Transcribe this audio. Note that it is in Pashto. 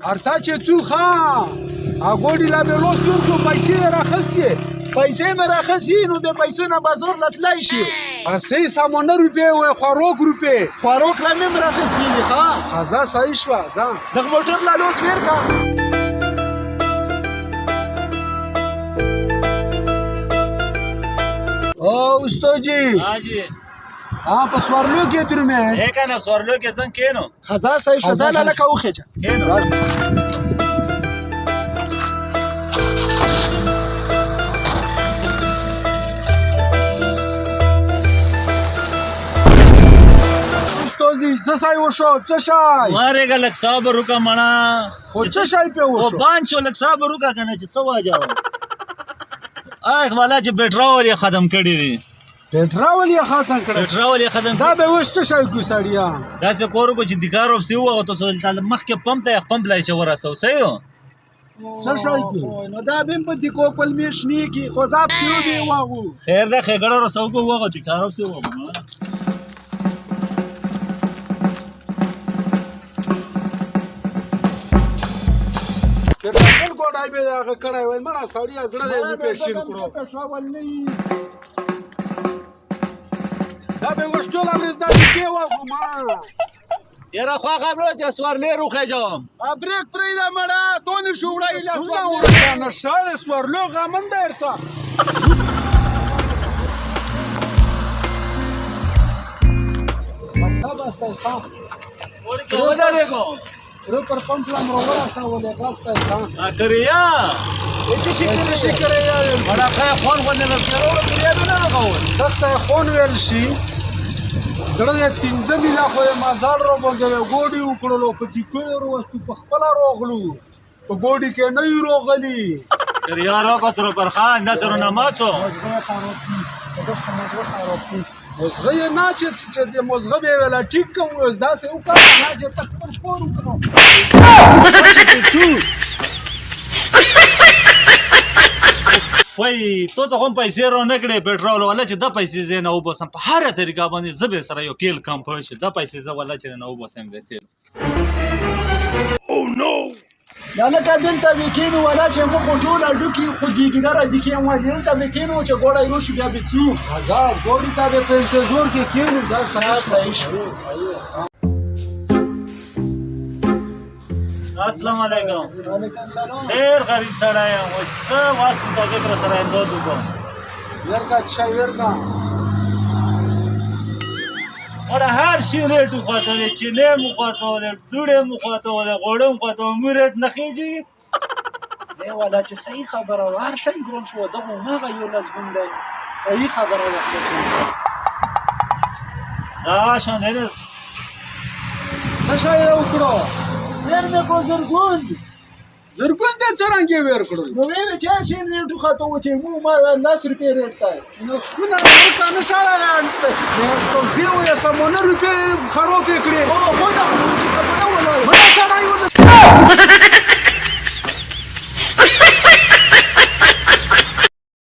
ارڅا چې څو ښا اګوډي لا به لوس کو پیسې راخستې. پیسې مې راخستې، نو بې پیسو نه بازار له تلای شي. هسې سامانه روپې وې، خوراک روپې. خوراک لا مې هم راخستې دي ښا. خزا صحیح شوه، ځه. دغه موټر لا لوس ورکا. او استاد جی. ها جی. ها، په سوارلو کې درمه. اے کنه، سوارلو کې څنګه کینو؟ خزا صحیح شوه، ځه لکه وخېجه. کینو. استاد جی، څه شای وشو؟ څه شای؟ مارېګه، لک صبر وکړه مړه. خو څه شای په او وشو؟ بان شو، لک صبر وکړه کنه چې څه واجه. آی والا چې پټرول یې ختم کړی دی. پټرول یې ختم کړ؟ پټرول یې ختم. دا به اوس څه شای کو سړیا؟ داسې کور کو چې د کار وپسې وغوښتو څو مخکې پمپ ته، پمپ لای چې ورسو، صحیح و؟ څه شای کو؟ نو دا بیم په دیکو کول می شنی کی خو زاب سیو دی واغو. خیر ده، خېګړه رسو کو وغوښتو کار وپسې وغوښتو. چې ډبل ګوډای به هغه کړی وای مړه سړیا، زړه دې مې پېښین کړو. پټرول نه. دا به اوس ټول ورځ دا کې واغو ما. یاره خو خبرو چې سوارلې روخه جام. ا بریک پرې دا مړه تونی شو وړای لا. څونه ورته نشه د سوارلو غمن دی ارسه. مطلب استه ښا. ودرېګو. رو پر پمپ لا مرور اسا ولې غاسته ښا. کریا. چې شي؟ چې شي کړی یار؟ مړه خیر، خون غوندې نه کړو، کریا به نه لګول. دغه خون ویل شي، زړه دې 5 میله خو یې مزال رو باندې ګوډي وکړلو، په دیکو یې وروستو، په خپله روغلو، په ګوډي کې نه یو روغلي. کریا روکو تر پر خان دا سره نمازو. مزغه خراب دي، دغه مزغه خراب دي. مزغه یې نه چې چې د مزغه به ویله ټیک کوم، اوس داسې وکړه نه چې ته خپل کور وکړو. وای تو ته هم پیسې رو نه کړې پټرول ولا چې د پیسې زه نه وبسم په هر طریقه باندې، زه به سره یو کیل کم پوه شي، د پیسې زه ولا چې نه وبسم د تیل. دا لکه دلته به کینو ولا چې مخ ټول اډو کې خوږیږي، دا را دي کې ما دلته به کینو چې ګوړای روشي بیا به څو. آزاد ګوډي ته به په انتظار کې کینو، دا صحیح شو، صحیح. السلام علیکم. وعلیکم السلام. ډیر غریب سړی یم، وای څه واس مطابق را سره امداد وکړم. ورکا چې ورکا. وړه هر شي ریټ وخوته دی، چینې مو خواته دی، دوړې مو خواته دی، غوړې مو خواته، مو ریټ نه خېږي. دی والا چې صحیح خبره وه، هر شی ګران شو، دغه هماغه یو لسګون دی، صحیح خبره وه. دا شان دی نه. څه شی یې وکړو؟ ډېر مې کو زرګون. زرګون دې څرنګه ور کړو؟ نو ویل چې هر شی ریټ وخته و چې مو ما 10 روپۍ ریټ دی. نو خونه ورکا نه شاړه، سبزي او یا سمونه روپې خراب کړې. او خو دا چې څه نه ولاړ. مړه سړی ونه.